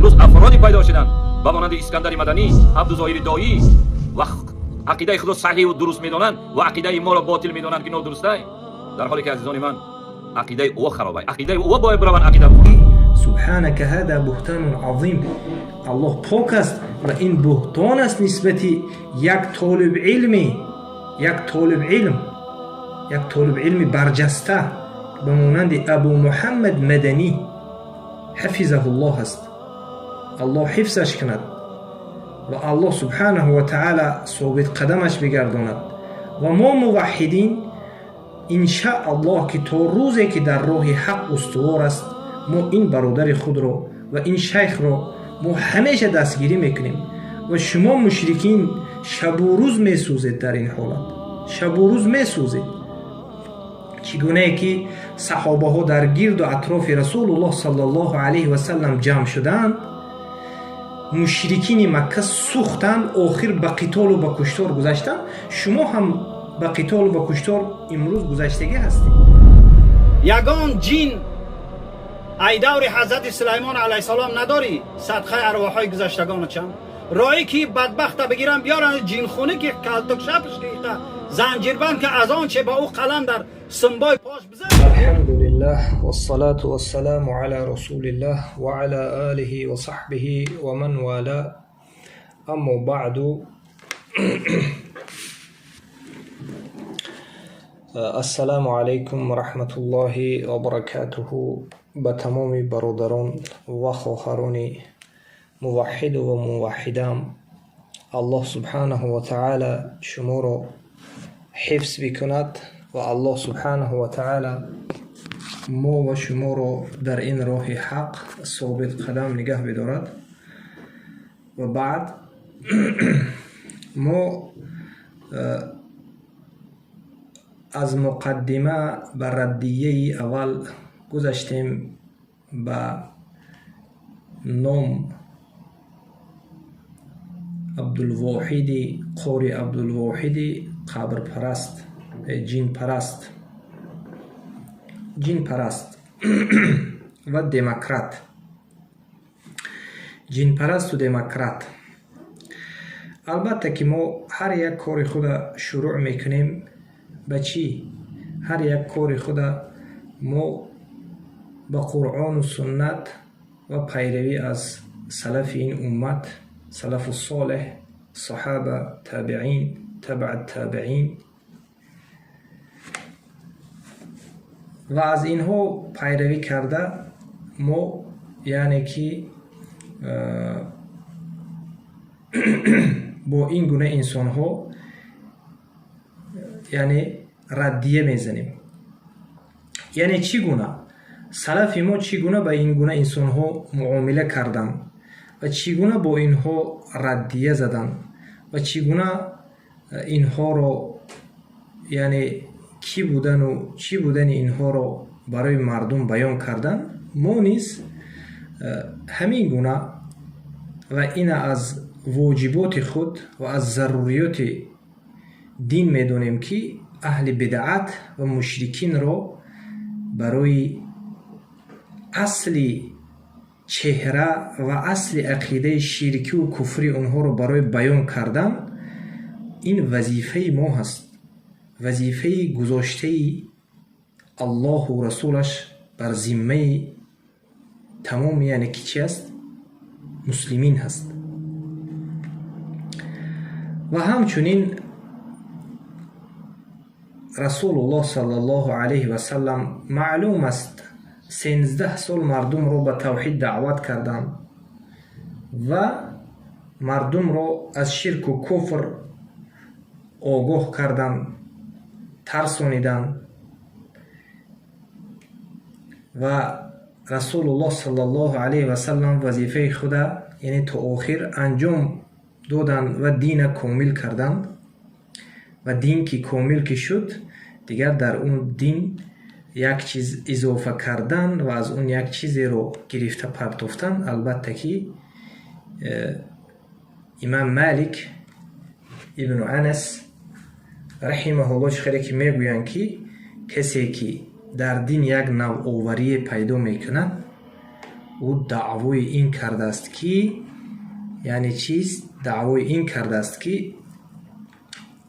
Имрӯз афроде пайдо шуданд ба монанди Искандари Маданӣ, Абдузоҳири Доӣ ва ақидаи худро саҳиҳу дуруст медонанд ва ақидаи моро ботил медонанд, ки нодурустай, дар ҳоле ки, азизони ман, ақидаи ӯ харобай, ақидаи ӯ бояд бираванд ақида бихонанд. سبحانك هذا بهتان عظيم. Аллоҳ пок аст ва ин буҳтон аст нисбати як толибилми, як толибилм, як толибилми барҷаста ба монанди Абу Муҳаммад Маданӣ ҳафизаҳуллоҳ аст. Аллоҳ ҳифзаш кунад ва Аллоҳ субҳанаҳу ва таъала собитқадамаш бигардонад. Ва мо муваҳҳидин, иншааллоҳ, ки то рӯзе ки дар роҳи ҳақ устувор аст, мо ин бародари худро ва ин шайхро мо ҳамеша дастгирӣ мекунем. Ва шумо мушрикин шабу рӯз месӯзед, дар ин ҳолат шабу рӯз месӯзед. Чӣ гунае ки саҳобаҳо дар гирду атрофи Расулуллоҳ саллаллоҳу алайҳи васалам ҷамъ шуданд, мушрикини Макка сӯхтанд, охир ба қитолу ба куштор гузаштанд. Шумо ҳам ба қитолу ба куштор имрӯз гузаштагӣ ҳастед. Ягон ҷин ай даври ҳазрати Сулаймон алайҳиссалом надорӣ, садқаи арвоҳҳои гузаштагону чанд роҳӣ ки бадбахта бигирам, биёранд ҷинхунӣ ки калтукшапш гирифта, занҷирбанд ки аз он че ба ӯ қалам дар сумбои пош бизан. الحمد لله والصلاة والسلام على رسول الله وعلى آله وصحبه ومن والاه، أما بعد. السلام عليكم ورحمة الله وبركاته. Ба тамоми бародарон ва хоҳарони муваҳҳиду ва муваҳҳидам, Аллоҳ субҳанаҳу ва таъала шуморо ҳифз бикунад ва Аллоҳ субҳанаҳу ва таъала мо ва шуморо дар ин роҳи ҳақ собитқадам нигаҳ бидорад. Ва баъд, мо аз муқаддима ба раддияи аввал гузаштем ба ном Абдулвоҳиди Қори, Абдулвоҳиди қабрпараст, ҷинпараст, ҷинпараст ва демократ, ҷинпарасту демократ. Албатта ки мо ҳар як кори худа шурӯъ мекунем ба чӣ? Ҳар як кори худа мо ба Қуръону суннат ва пайравӣ аз салафи ин уммат, салафу солеҳ, саҳоба, табиин, табаа табиин ва аз инҳо пайравӣ карда мо, яъне ки бо ин гуна инсонҳо, яъне раддия мезанем. Яъне чӣ гуна салафи мо чӣ гуна ба ин гуна инсонҳо муомила карданд ва чӣ гуна бо инҳо раддия заданд ва чӣ гуна инҳоро, яъне кӣ будану чӣ будани инҳоро барои мардум баён карданд, мо низ ҳамин гуна ва ина аз воҷиботи худ ва аз заруриёти дин медонем, ки аҳли бидаат ва мушрикинро барои асли чеҳра ва асли ақидаи ширкиву куфри онҳоро барои баён кардан ин вазифаи мо ҳаст, вазифаи гузоштаи Аллоҳу расулаш бар зиммаи тамоми, яъне ки чи аст, муслимин ҳаст. Ва ҳамчунин Расулуллоҳ саллаллоҳу алайҳи васалам, маълум аст, 13 сол мардумро ба тавҳид даъват карданд ва мардумро аз ширку куфр огоҳ карданд, тарсониданд. Ва Расулуллоҳ саллаллоҳу алайҳи васалам вазифаи худа, яъне то охир анҷом доданд ва дина комил карданд. Ва дин ки комил ки шуд, дигар дар он дин як чиз изофа кардан ва аз он як чизеро гирифта партофтан, албатта ки имам Малик ибну Анас раҳимаҳуллоҳ чӣ хеле ки мегӯянд, ки касе ки дар дин як навоварие пайдо мекунад, Ӯ даъвои ин кардааст, ки, яъне чиз, даъвои ин кардааст, ки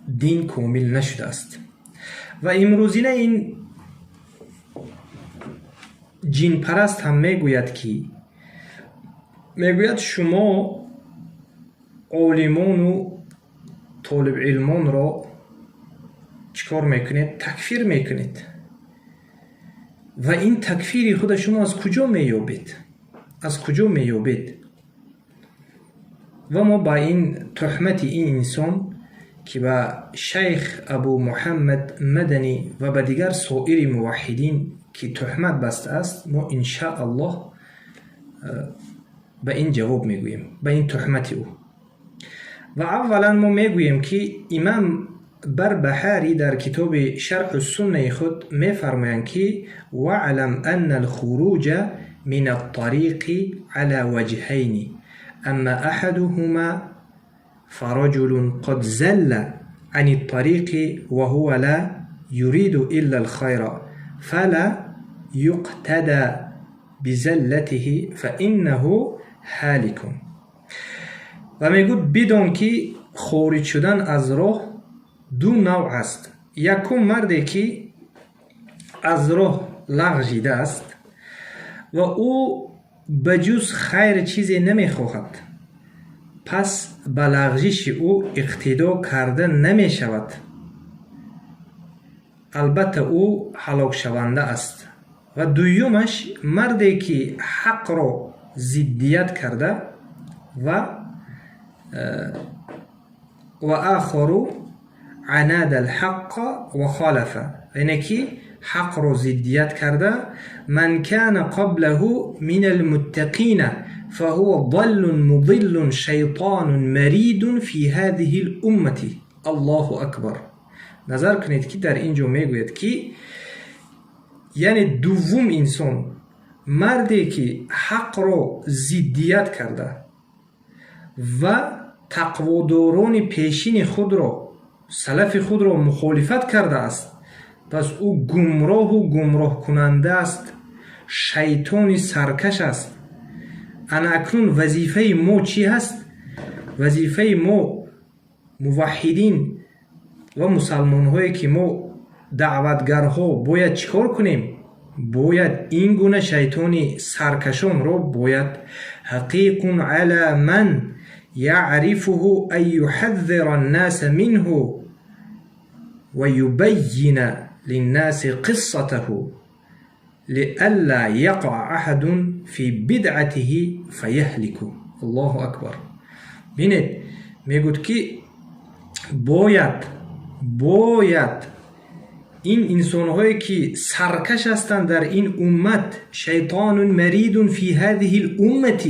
дин комил нашудааст. Ва имрӯзина ин ҷинпараст ҳам мегӯяд, ки мегӯяд: шумо олимону толибилмонро чӣ кор мекунед? Такфир мекунед. Ва ин такфири худа шумо аз куҷо меёбед? Аз куҷо меёбед? Ва мо ба ин туҳмати ин инсон, ки ба шайх Абу Муҳаммад Маданӣ ва ба дигар соири муваҳҳидин ки туҳмат бастааст, мо иншааллоҳ ба ин ҷавоб мегӯем, ба ин туҳмати ӯ. Ва аввалан мо мегӯем, ки имам Барбаҳарӣ дар китоби Шарҳу Суннаи худ мефармоянд, ки: واعلم أن الخروج من الطريق على وجهين: أما أحدهما فرجل قد زل عن الطريق وهو لا يريد إلا الخير فلا يقتدى بزلته فإنه هالك. Ва мегӯд: бидон, ки хориҷ шудан аз роҳ ду навъ аст. Якум, марде ки аз роҳ лағжидааст ва ӯ ба ҷуз хайр чизе намехоҳад, пас ба лағжиши ӯ иқтидо карда намешавад, албатта ӯ ҳалокшаванда аст. Ва дуюмаш, марде ки ҳақро зиддият карда وآخر عاند الحق وخالف, яъне ки ҳақро зиддият карда: من كان قبله من المتقين فهو ضال مضل شيطان مريد في هذه الأمة. الله أكبر! Назар кунед, ки дар ин ҷо мегӯяд, ки яъне дуввум инсон, марде ки ҳақро зиддият карда ва тақводорони пешини худро, салафи худро мухолифат кардааст, пас ӯ гумроҳу гумроҳкунанда аст, шайтони саркаш аст. Ана акнун вазифаи мо чӣ ҳаст? Вазифаи мо, муваҳҳидин ва мусалмонҳое ки мо даъватгарҳо, бояд чӣ кор кунем? Бояд ин гуна шайтони саркашонро бояд حقيق على من يعرفه أن يحذر الناس منه ويبين للناس قصته لئلا يقع أحد في بدعته فيهلك. الله أكبر! Бинед, мегӯд, ки бояд ин инсонҳое ки саркаш ҳастанд дар ин уммат, شيطان مريد في هذه الأمة,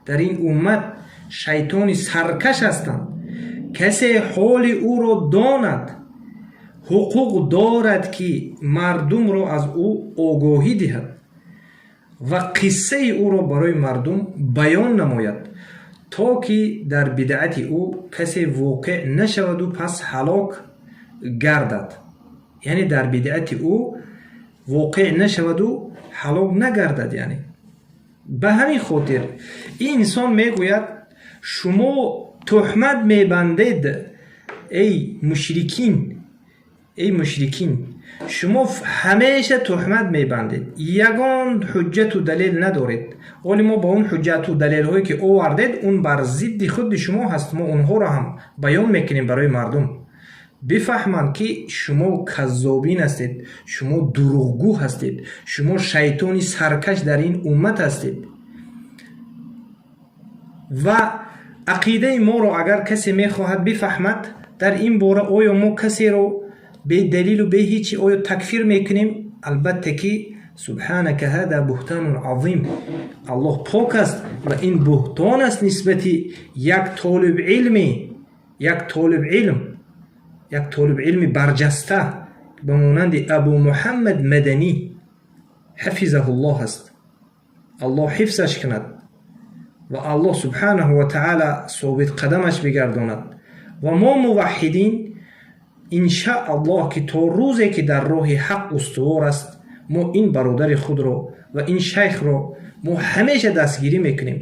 дар ин уммат шайтони саркаш ҳастанд, касе ҳоли ӯро донад, ҳуқуқ дорад, ки мардумро аз ӯ огоҳӣ диҳад ва қиссаи ӯро барои мардум баён намояд, то ки дар бидъати ӯ касе воқеъ нашаваду пас ҳалок гардад, яъне дар бидъати ӯ воқеъ нашаваду ҳалок нагардад. Яъне ба ҳамин хотир ин инсон мегӯяд: шумо туҳмат мебандед, эй мушрикин, эй мушрикин, шумо ҳамеша туҳмат мебандед, ягон ҳуҷҷату далел надоред. Оли мо ба он ҳуҷҷату далелҳое ки овардед, он бар зидди худи шумо ҳаст. Мо онҳоро ҳам баён мекунем барои мардум, бифаҳманд, ки шумо каззобин ҳастед, шумо дурӯғгӯ ҳастед, шумо шайтони саркаш дар ин уммат ҳастед. Ва ақидаи моро агар касе мехоҳад бифаҳмад дар ин бора, оё мо касеро бедалилу бе ҳечи оё такфир мекунем? Албатта ки سبحانك هذا بهتان عظيم. Аллоҳ пок аст ва ин буҳтон аст нисбати як толибилми, як толибилми барҷаста ба монанди Абу Муҳаммад Маданӣ حفظه الله аст. Аллоҳ ҳифзаш кунад ва Аллоҳ سبحانه وتعالى собитқадамаш бигардонад. Ва мо, муваҳҳидин, иншааллоҳ, ки то рӯзе ки дар роҳи ҳақ устувор аст, мо ин бародари худро ва ин шайхро Мо ҳамеша дастгирӣ мекунем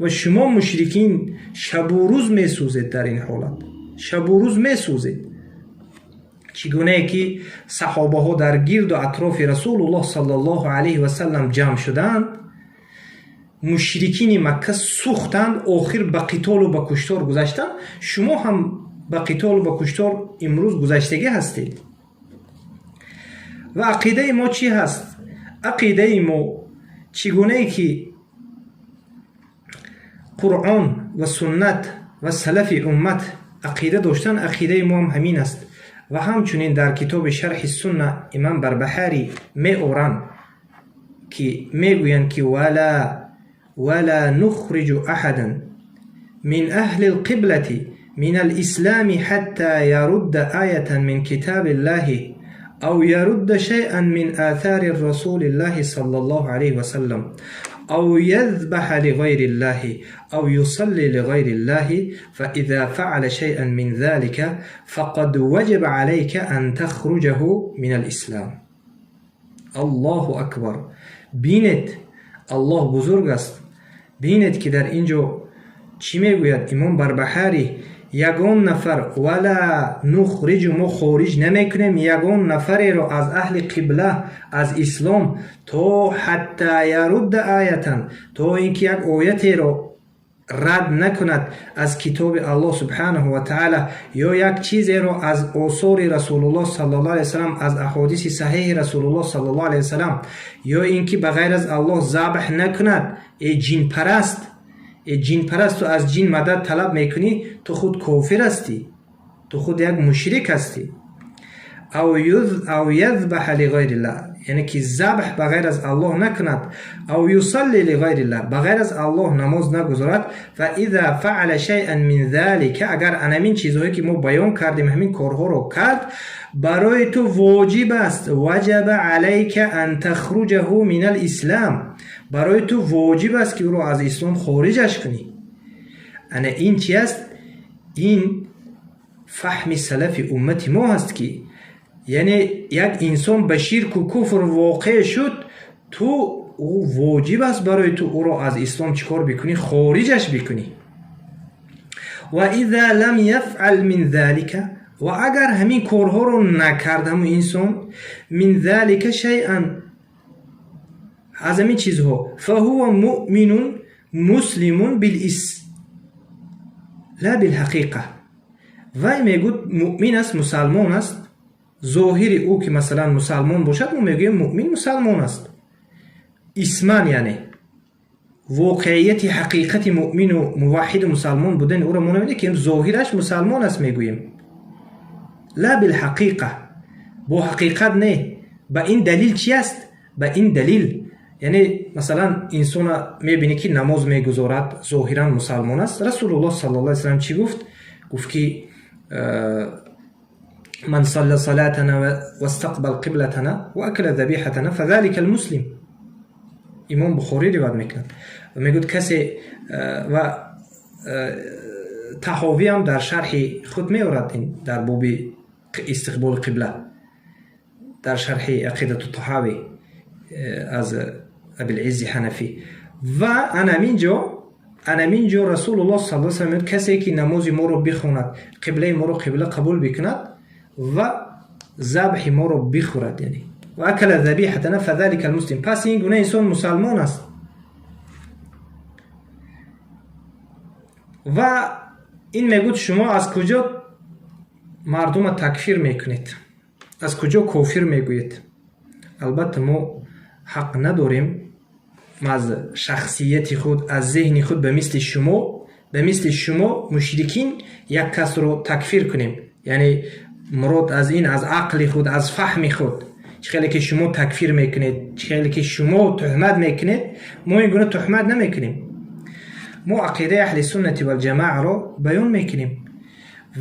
ва шумо мушрикин шабу рӯз месӯзед. Дар ин ҳолат шабу рӯз месӯзед. Чӣ гунае ки саҳобаҳо дар гирду атрофи Расулуллоҳ саллаллоҳу алайҳи васаллам ҷамъ шуданд, мушрикини Макка сӯхтанд, охир ба қитолу ба куштор гузаштанд. Шумо ҳам ба қитолу ба куштор имрӯз гузаштагӣ ҳастед. Ва ақидаи мо чӣ ҳаст? Ақидаи мо чӣ гунае ки Қуръон ва суннат ва салафи уммат ақида доштанд, ақидаи мо ҳам ҳамин аст. Ва ҳамчунин дар китоби Шарҳи Сунна имом Барбаҳарӣ меоранд, ки мегӯянд, ки ولا نخرج أحدا من أهل القبلة من الإسلام حتى يرد آية من كتاب الله أو يرد شيئا من آثار رسول الله صلى الله عليه وسلم أو يذبح لغير الله أو يصلي لغير الله، فإذا فعل شيئا من ذلك فقد وجب عليك أن تخرجه من الإسلام. الله أكبر. بینید، الله بزرگ است. بینید که در اینجا چی میگوید امام بربهاری: ягон нафар ولا نخرج، мо хориҷ намекунем ягон нафареро аз аҳли қибла, аз ислом, то حتى يرد آية, то ин ки як оятеро рад накунад аз китоби Аллоҳ سبحانه وتعالى ё як чизеро аз осори Расулуллоҳ صلى الله عليه وسلم, аз аҳодиси саҳеҳи Расулуллоҳ صلى الله عليه وسلم, ё ин ки ба ғайр аз Аллоҳ забҳ накунад. Э ҷинпараст, э ҷинпараст, ту аз ҷин мадад талаб мекунӣ, ту худ кофир ҳастӣ, ту худ як мушрик ҳастӣ. أو يذبح لغير الله, яъне ки забҳ ба ғайр аз Аллоҳ накунад, أو يصلي لغير الله, ба ғайр аз Аллоҳ намоз нагузорад. فإذا فعل شيئا من ذلك, агар анамин чизҳое ки мо баён кардем, ҳамин корҳоро кард, барои ту воҷиб аст, وجب عليك أن تخرجه من الإسلام, барои ту воҷиб аст, ки ӯро аз ислом хориҷаш кунӣ. Ана ин чи аст? Ин фаҳми салафи уммати мо ҳаст, ки яъне як инсон ба ширку куфр воқеъ шуд, ту ӯ воҷиб аст барои ту ӯро аз ислом чӣ кор бикунӣ? Хориҷаш бикунӣ. وإذا لم يفعل من ذلك, ва агар ҳамин корҳоро накард ҳамун инсон, من ذلك شيئا, аз ҳамин чизҳо, فهو مؤمن مسلم بالاسم لا بالحقيقة. Вай мегӯд, муъмин аст, мусалмон аст. Зоҳири ӯ ки масалан мусалмон бошад, мо мегӯем, муъмин мусалмон аст исман, яъне воқеияти ҳақиқати муъмину муваҳҳиду мусалмон будани ӯро мо намедонем, ки зоҳираш мусалмон аст мегӯем. لا بالحقيقة, бо ҳақиқат не. Ба ин далил чи аст? Ба ин далил, яъне масалан инсона мебинӣ, ки намоз мегузорад, зоҳиран мусалмон аст. Расулуллоҳ صلى الله عليه وسلم чӣ гуфт? Гуфт, ки من صلى صلاتنا واستقبل قبلتنا وأكل ذبيحتنا فذلك المسلم. Имом Бухорӣ ривоят мекунад ва мегӯяд, касе, ва Таҳовиам дар шарҳи худ меорад дар боби истиқболи қибла, дар шарҳи Ақидату Таҳавӣ аз Абилиззи Ҳанафӣ. Ва анамин ҷо Расулуллоҳ صلى الله عليه وسلم: касе ки намози моро бихонад, қиблаи моро қибла қабул бикунад ва забҳи моро бихӯрад, яъне وأكل ذبيحتنا فذلك المسلم, пас ин гуна инсон мусалмон аст. Ва ин мегӯд, шумо аз куҷо мардума такфир мекунед, аз куҷо кофир мегӯед? Албатта, мо ҳақ надорем аз шахсияти худ, аз зеҳни худ, ба мисли шумо мушрикин як касро такфир кунем. Яъне мурод аз ин, аз ақли худ, аз фаҳми худ. Чӣ хеле ки шумо такфир мекунед, чӣ хеле ки шумо туҳмат мекунед, мо ин гуна туҳмат намекунем. Мо ақидаи аҳли суннати валҷамааро баён мекунем.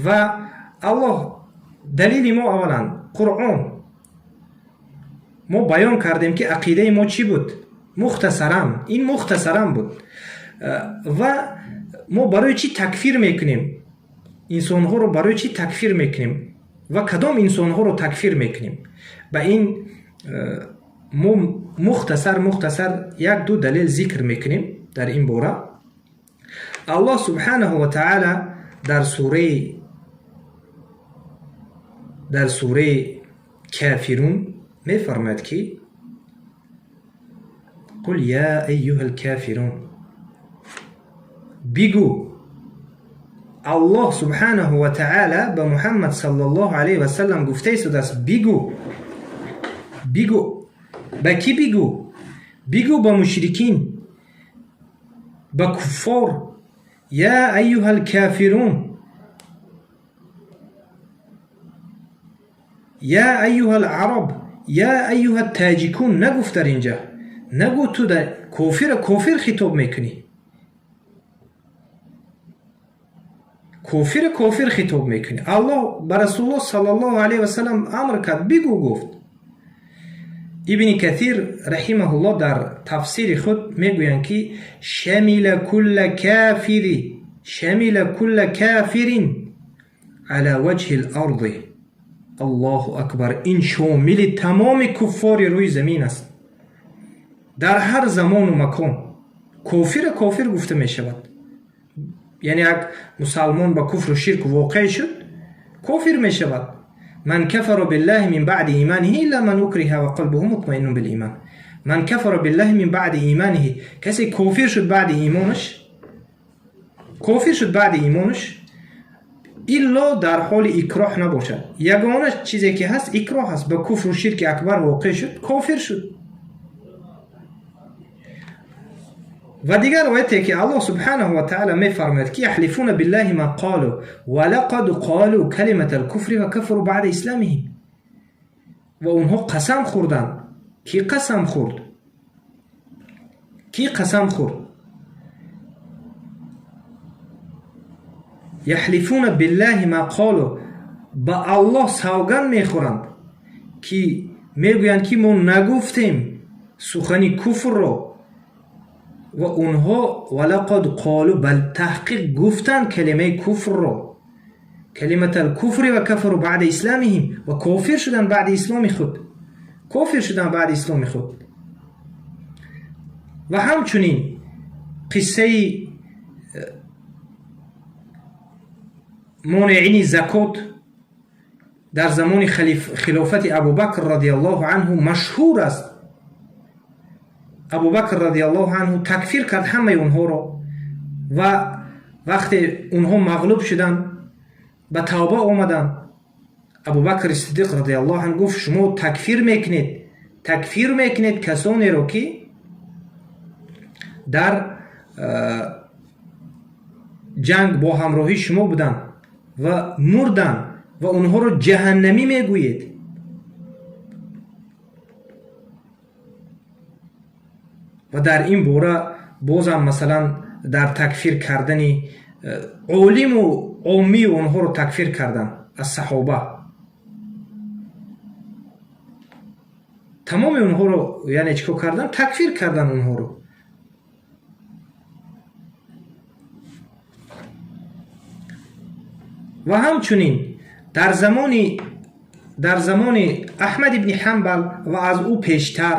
Ва Аллоҳ далили мо, аввалан Қуръон. Мо баён кардем, ки ақидаи мо чӣ буд мухтасаран, ин мухтасаран буд. Ва мо барои чӣ такфир мекунем инсонҳоро, барои чӣ такфир мекунем ва кадом инсонҳоро такфир мекунем? Ба ин мо Мухтасар як-ду далел зикр мекунем дар ин бора. Аллоҳ субҳанаҳу ва таъала дар сураи Кафирун мефармояд, ки قل يا أيها الكافرون. Бигӯ, Аллоҳ субҳанаҳу ва таъала ба Муҳаммад саллаллоҳу алайҳи васаллам гуфта истодааст: бигӯ. Бигӯ ба кӣ? Бигӯ, бигӯ ба мушрикин, ба куффор: يا أيها الكافرون، يا أيها العرب، يا أيها التاجикун нагуфт. Дар инҷа нагӯ, ту кофира кофир хитоб мекунӣ, кофира кофир хитоб мекунӣ. Аллоҳ ба Расулуллоҳ саллаллоҳу алайҳи васаллам амр кард, бигӯ, гуфт. Ибни Катир раҳимаҳуллоҳ дар тафсири худ мегӯянд, ки شمل كل كافر، شمل كل كافر على وجه الأرض. Аллоҳу акбар! Ин шомили тамоми куффори рӯи замин аст. Дар ҳар замону макон кофира кофир гуфта мешавад. Яъне як мусалмон ба куфру ширк воқеъ шуд, кофир мешавад. من كفر بالله من بعد إيمانه إلا من أكره وقلبه مطمئن بالإيمان. من كفر بالله من بعد إيمانه. Касе кофир шуд баъди имонаш, кофир шуд баъди имонаш, илло дар ҳоли икроҳ набошад. Ягона чизе ки ҳаст, икроҳ аст. Ба куфру ширки акбар воқеъ шуд, кофир шуд. Ва дигар ояте, ки Аллоҳ субҳанаҳу ва таъала мефармояд, ки يحلفون بالله ما قالوا ولقد قالوا كلمة الكفر وكفروا بعد إسلامهم. Ва онҳо қасам хӯрданд. Кӣ қасам хӯрд? Кӣ қасам хӯрд? يحلفون بالله ما قالوا. Ба Аллоҳ савганд мехӯранд, ки мегӯянд, ки мо нагуфтем сухани куфрро. Ва онҳо ولقد قالوا, бал таҳқиқ гуфтанд калимаи куфрро, كلمة الكفر وكفروا بعد إسلامهم. Ва кофир шуданд баъди исломи худ, кофир шуданд баъди исломи худ. Ва ҳамчунин қиссаи монеини закот дар замони хилофати Абубакр радиаллоҳу анҳу машҳур аст. Абубакр радиаллоҳу анҳу такфир кард ҳамаи онҳоро. Ва вақте онҳо мағлуб шуданд, ба тавба омаданд, Абубакри Сиддиқ радиаллоҳу анҳу гуфт: шумо такфир мекунед, такфир мекунед касонеро, ки дар ҷанг бо ҳамроҳии шумо буданд ва мурданд, ва онҳоро ҷаҳаннамӣ мегӯед. Ва дар ин бора бозам, масалан, дар такфир кардани олиму оммию онҳоро такфир кардан аз саҳоба, тамоми онҳоро, яъне чӣ кор кардан? Такфир кардан онҳоро. Ва ҳамчунин дар замони Аҳмад ибни Ҳамбал ва аз ӯ пештар,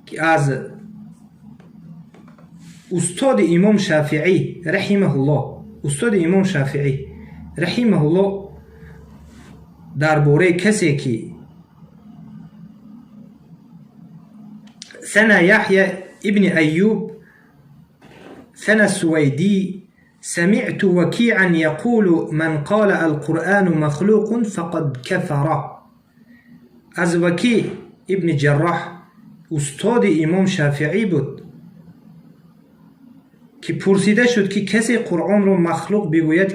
ки аз устоди имом Шафиӣ раҳимаҳуллоҳ, устоди имом Шафиӣ раҳимаҳуллоҳ, дар бораи касе ки ثنا يحيى ابن أيوب ثنا السويدي: سمعت وكيعا يقول من قال القرآن مخلوق فقد كفر. Аз Вакӣ ибни Ҷарроҳ, устоди имом Шафиӣ буд, ки пурсида шуд, ки касе Қуръонро махлуқ бигӯяд,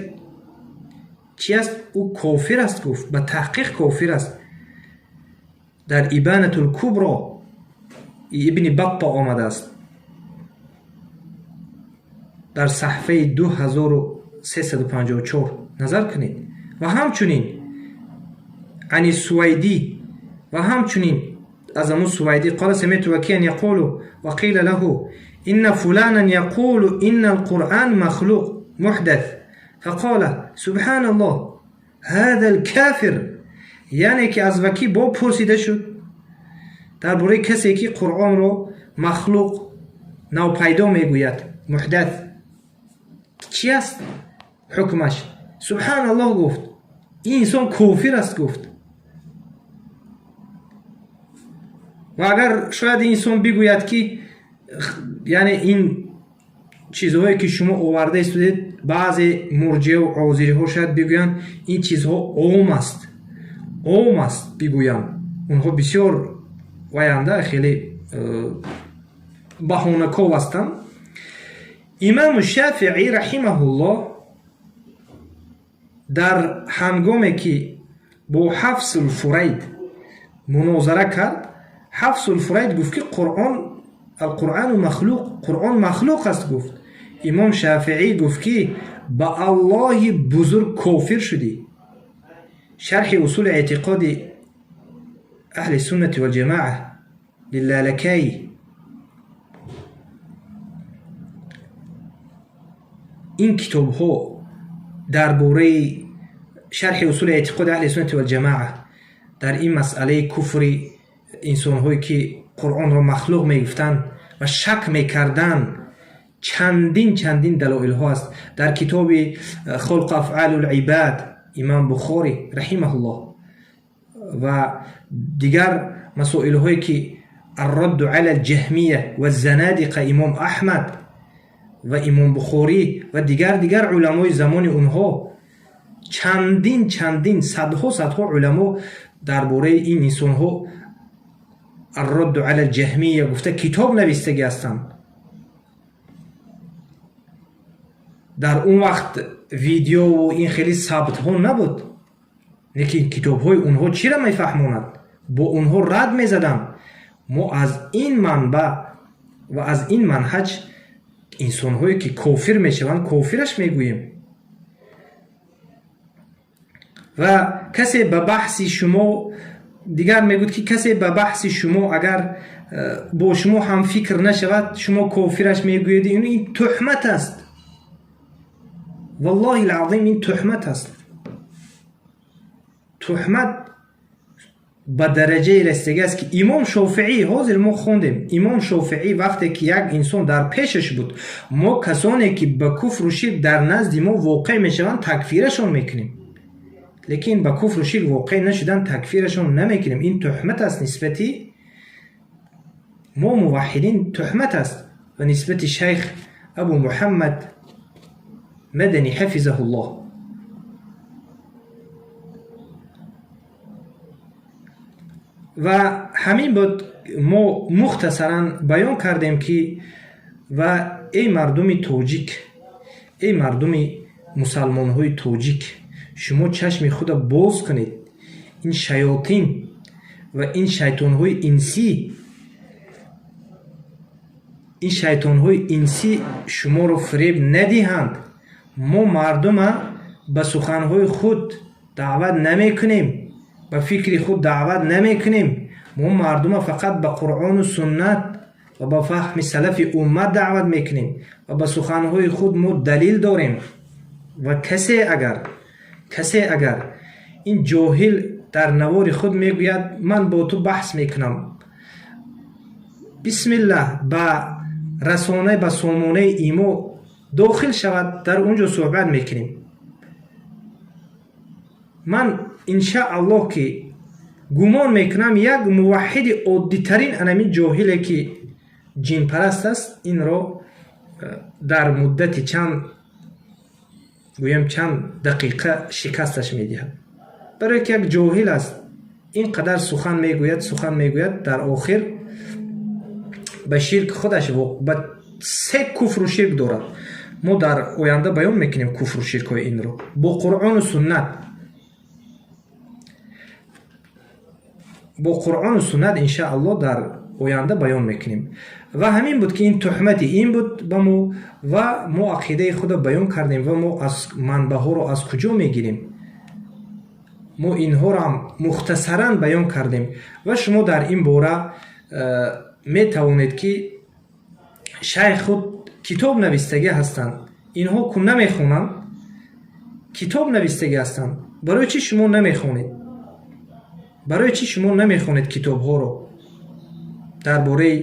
чи аст? Ӯ кофир аст, гуфт, ба таҳқиқ кофир аст. Дар Ибанатул Кубро ибни Батта омадааст, дар саҳфаи 2354 назар кунед. Ва ҳамчунин عن السويدي, ва ҳамчунин аз аму Сувайдӣ: قال سمعت وكيعا يقول وقيل له إن فلانا يقول إن القرآن مخلوق محدث فقال سبحان الله هذا الكافر. Яъне ки аз Вакӣ бо пурсида шуд. Дар бораи касе ки Қуръонро махлуқ, навпайдо мегӯяд, муҳдат, чӣ аст ҳукмаш? Субҳаналлоҳ гуфт, ин инсон кофир аст гуфт. Ва агар шояд ин инсон бигӯяд ки яъне ин чизҳое ки шумо оварда истодед, баъзе мурҷиаву озириҳо шояд бигӯянд ин чизҳо ом аст, ом аст бигӯянд. Онҳо бисёр ваянда хеле баҳонаков ҳастанд. Имому Шафиӣ раҳимаҳуллоҳ дар ҳангоме ки бо Ҳафсулфурайд мунозара кард, Ҳафсулфурайд гуфт ки Қуръон, алқуръану махлуқ, Қуръон махлуқ аст гуфт. Имом Шафиӣ гуфт ки ба Аллоҳи бузург кофир шудӣ. Шарҳи усули эътиқоди аҳли суннати валҷамоа лиллалакаи. Ин китобҳо дар бораи шарҳи усули эътиқоди аҳли суннати валҷамоа дар ин масъалаи куфри инсонҳое ки Қуръонро махлуқ мегуфтанд ва шак мекарданд, чандин чандин далоилҳо аст. Дар китоби Халқ афъалул ибад имом Бухорӣ раҳимаҳуллоҳ ва дигар масоилҳое ки аррадду ала алҷаҳмия ва занадиқа имом Аҳмад ва имом Бухорӣ ва дигар уламои замони онҳо, чандин чандин садҳо садҳо уламо дар бораи ин инсонҳо аррадду ала алҷаҳмия гуфта китоб навистагӣ ҳастанд. Дар он вақт видеову ин хеле сабтҳо набуд, лекин китобҳои онҳо чиро мефаҳмонад? Бо онҳо рад мезаданд. Мо аз ин манбаъ ва аз ин манҳаҷ инсонҳое ки кофир мешаванд кофираш мегӯем. Ва касе ба баҳси шумо дигар мегӯяд ки касе ба баҳси шумо агар бо шумо ҳамфикр нашавад, шумо кофираш мегӯед, ин туҳмат аст. Валлоҳи алазим ин туҳмат аст. Туҳмат ба дараҷае расидагӣ аст ки имом Шофиӣ, ҳозир мо хондем, имом Шофиӣ вақте ки як инсон дар пешаш буд, мо касоне ки ба куфру ширк дар назди мо воқеъ мешаванд такфирашон мекунем, лекин ба куфру ширк воқеъ нашудан такфирашон намекунем. Ин туҳмат аст нисбати мо муваҳҳидин, туҳмат аст ва нисбати шайх Абу Муҳаммад Мадани ҳафизаҳуллоҳ. Ва ҳамин буд мо мухтасаран баён кардем ки ва эй мардуми тоҷик, эй мардуми мусалмонҳои тоҷик, шумо чашми худро боз кунед. Ин шаётин ва ин шайтонҳои инсӣ, ин шайтонҳои инсӣ шуморо фиреб надиҳанд. Мо мардума ба суханҳои худ даъват намекунем, ба фикри худ даъват намекунем. Мо мардума фақат ба Қуръону суннат ва ба фаҳми салафи уммат даъват мекунем ва ба суханҳои худ мо далил дорем. Ва касе агар ин ҷоҳил дар навори худ мегӯяд ман бо ту баҳс мекунам, бисмиллаҳ, ба расона, ба сомонаи имо дохил шавад, дар он ҷо суҳбат мекунем. Ман иншааллоҳ ки гумон мекунам як муваҳҳиди оддитарин анамин ҷоҳиле ки ҷинпараст аст, инро дар муддати чанд, гӯям чанд дақиқа шикасташ медиҳад. Барое ки як ҷоҳил аст, ин қадар сухан мегӯяд, сухан мегӯяд, дар охир ба ширк худаш ба се куфру ширк дорад. Мо дар оянда баён мекунем куфру ширкҳои инро бо Қуръону суннат, бо Қуръону суннат иншааллоҳ дар оянда баён мекунем. Ва ҳамин буд ки ин туҳмати ин буд ба мо ва мо ақидаи худро баён кардем. Ва мо аз манбаъҳоро аз куҷо мегирем? Мо инҳоро ҳам мухтасаран баён кардем ва шумо дар ин бора метавонед ки шайх худ китоб навистагӣ ҳастанд. Инҳо ку намехонанд, китоб навистагӣ ҳастанд. Барои чӣ шумо намехонед? Барои чӣ шумо намехонед китобҳоро? Дар бораи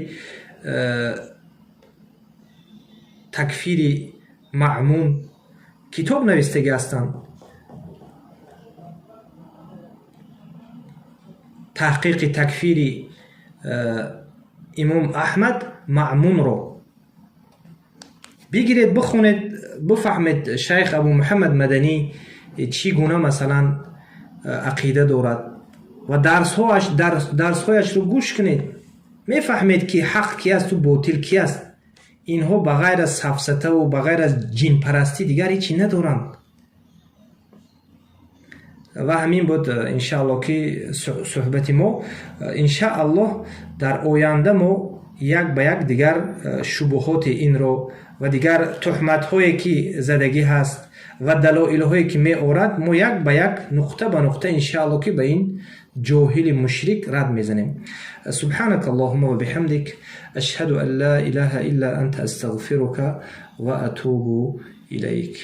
такфири Маъмун китоб навистагӣ ҳастанд. Таҳқиқи такфири имом Аҳмад Маъмунро бигиред, бихонед, бифаҳмед шайх Абу Муҳаммад Маданӣ чӣ гуна масалан ақида дорад ва дарсҳояшро гӯш кунед. Мефаҳмед, ки ҳақ ки асту ботил ки аст. Инҳо ба ғайр аз сафсатаву ба ғайр аз ҷинпарастӣ дигар ҳечи надоранд. Ва ҳамин буд, иншааллоҳ, ки суҳбати мо. Иншааллоҳ, дар оянда мо як ба як дигар шубуҳоти инро ва дигар туҳматҳое ки задагӣ ҳаст ва далоилҳое ки меорад, мо як ба як, нуқта ба нуқта, иншааллоҳ, ки ба ин ҷоҳили мушрик рад мезанем. Субҳанака Аллоҳума ва биҳамдик, ашҳаду ан ла илаҳа илла анта, астағфирука ва атубу илайк.